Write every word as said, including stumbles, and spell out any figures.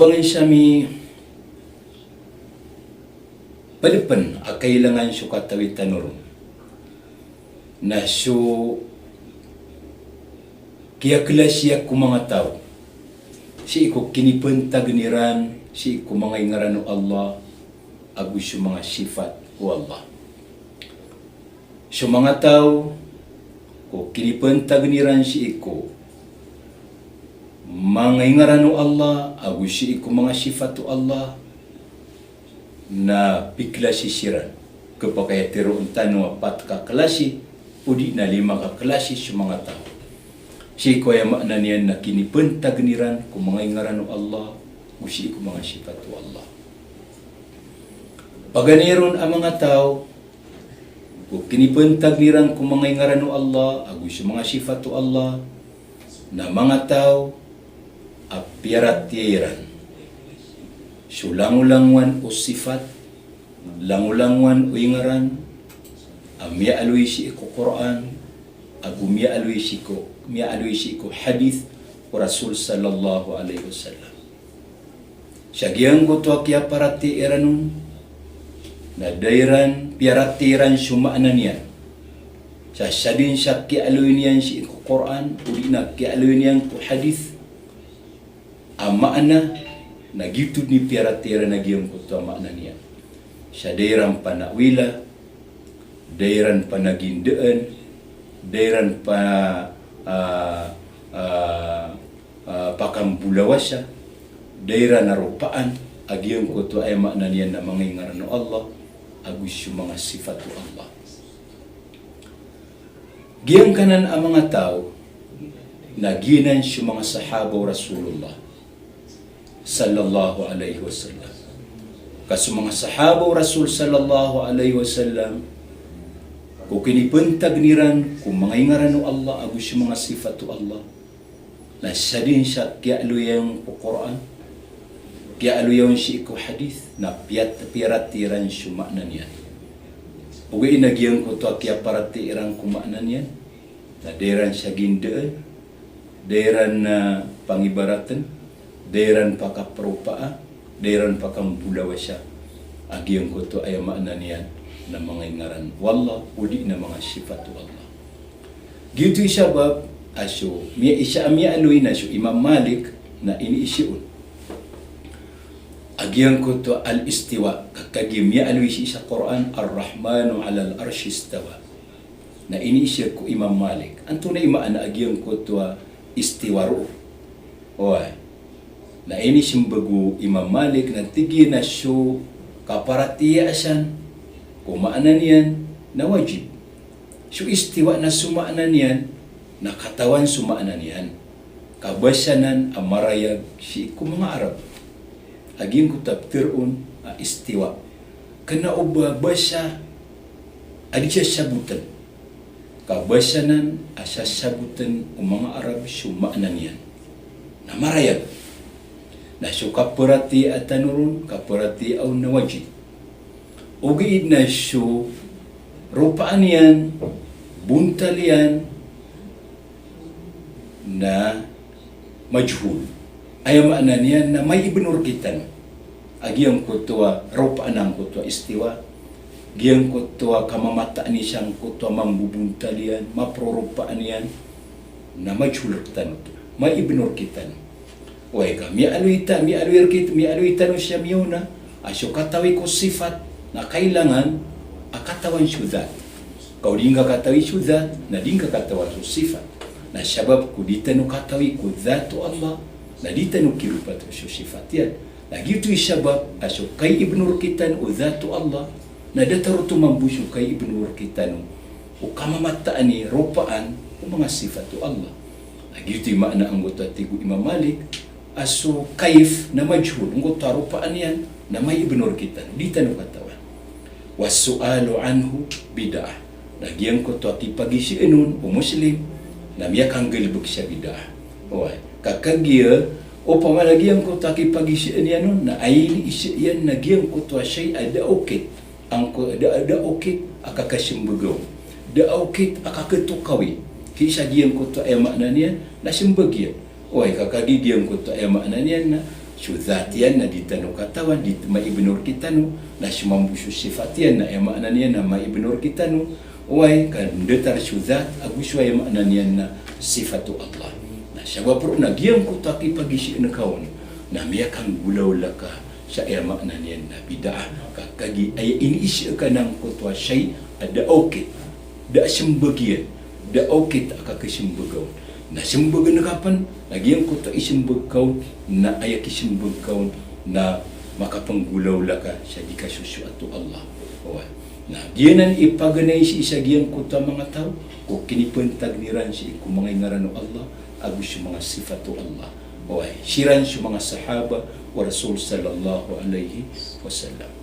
Pangin sa mi pelepen a kailangan so katawi tano ron na so kiyaklasiya ko manga taw sii ko kinipentagen iran sii ko manga ingaran o Allah ago so manga sifat o Allah. So manga taw ko kinipentagen iran sii ko manga ingaran o Allah ago sii ko manga sifat o Allah na piklasi siran. Kepakay a teroon tano a pat ka klasi odi na lima ka klasi so manga taw sii ko aya maana niyan na kinipentagen iran ko manga ingaran o Allah ago sii ko manga sifat o Allah. Paganay ron a manga taw ko kinipentagen iran ko manga ingaran o Allah ago so manga sifat o Allah na manga taw a piyaratiyaya iran so langolangowan o sifat, langolangowan o ingaran a miyaaloy sii ko Qur'an ago miyaaloy sii ko, miyaaloy sii ko hadith o Rasul sallallahu alaihi wasallam. Sa giyangkoto a kiyaparatiyaya iran on na da iran piyaratiyaya iran so maana niyan. Sa sadn sa kiyaaloy niyan sii ko Qur'an odi na kiyaaloy niyan ko hadith a maana, na giyoto dn i piyaratiyaya iran a giyangkoto a maana niyan. Sa da iran panawila, da iran panagindaan, da iran pa, ah, ah, ah, pakambolawasa, da iran a ropaan a giyangkoto a aya maana niyan na manga ingaran o Allah ago so manga sifat o Allah. Giyangkanan a manga taw na giyanan so manga sahaba o Rasulullah sallallahu alaihi wasallam. Ka so manga sahaba o Rasul sallallahu alaihi wasallam ko kinipentagen iran ko manga ingaran o Allah ago so manga sifat o Allah na sadn sa kiyaaloy iyan ko Qur'an, kiyaaloy iyan sii ko hadith, na piyat-, piyaratiyaya iran so maana niyan. Ogaid na giyangkoto a kiyaparatiyaya iran ko maana niyan na da iran sagindaan, da iran, ah, pangibaratn, da iran pakaperopaa, da iran pakambolawasa a giyangkoto a aya maana niyan na manga ingaran o Allah odi na manga sifat o Allah. Giyoto i sabap a so miya-, isa a miyaaloy na so Imam Malik na iniiza on a giyangkoto a al-istiwa, ka kagiya miyaaloy sii sa Qur'an, "Ar-Rahmanu alal arshi istawa." Na iniiza ko Imam Malik, antonaa i maana a giyangkoto a istiwa roo? Oway. Na inismbag o Imam Malik na tig iyan a so kaparatiyaya san ko maana niyan na wajib. So istiwa na so maana niyan na katawan so maana niyan. Ka basa nan a marayag sii ko manga Arab a giyangkoto a ptharoon a istiwa. Kna o ba basa a di sasabotn. Ka basa nan a sasabotn o manga Arab so maana niyan na marayag. Na so kaparatiyaya tano ron, kaparatiyaya on na wajib. Ogaid na so ropaan iyan, bontal iyan, na majhul. Aya maana niyan na maibnorki tano a giyangkoto a ropaan angkoto a istiwa, giyangkoto a kamamataan iyan sangkoto a mambobontal iyan, maproropa niyan, na majhul rktano oto, maibnorki tano. Oway, ka miyaaloy ta-, miyaaloy rkit-, miyaaloy tano sa miyaona a so katawi ko sifat na kailangan a katawan so dhat. Ka o di ngka katawi so dhat, na di ngka katawan so sifat. Na sabap ko di tano katawi ko dhat o Allah, na di tano kiropa so sifat iyan. Na giyoto i sabap a so kaibnorki tano o dhat o Allah, na datar oto mambo so kaibnorki tano o kamamataan i ropaan o manga sifat o Allah. Na giyoto i maana angkoto a tig o Imam Malik a so kayf na majhul, angkoto a ropaan iyan na maibnorki tano, di tano katawan. Wassu'alu anhu bid'ah. Na giyangkoto a kipagizaan on o Muslim na miyakanggalbk sa bid'ah. Oway, ka kagiya opama na giyangkoto a kipagizaan iyan on na iniiza iyan na giyangkoto a shay a da okit angko-, da, da okit a kakasmbag on, da okit a kakatokawi. Sii sa giyangkoto a aya maana niyan na smbag iyan. Oway, ka kagiya giyangkoto a aya maana niyan na So dhat iyan na di tano katawan, di maibenor kitano, na so mambo so sifat iyan na aya maana niyan na maibenor kitano, oway, ka ndatar so dhat, ago so aya maana niyan na sifat o Allah. Na sabap roo na giyangkoto a kipagisian ka on, na miyakanggolawla ka sa aya maana niyan na bid'ah, ka kagiya aya iniisi ka na angkoto a shay a da okit, da sembag iyan, da okit a kakesembag on. Na sembagen ka pen, na giyangkoto a isembag ka on, na aya kisembag ka on, na makapanggolawla ka sa di kasosoat o Allah. Oway. Na giyanan i paganay sii sa giyangkoto a manga taw, ko kinipantag iran sii ko manga ingaran o Allah, ago so manga sifat o Allah. Oway. Siran so manga sahaba o Rasul sallallahu alaihi wasallam.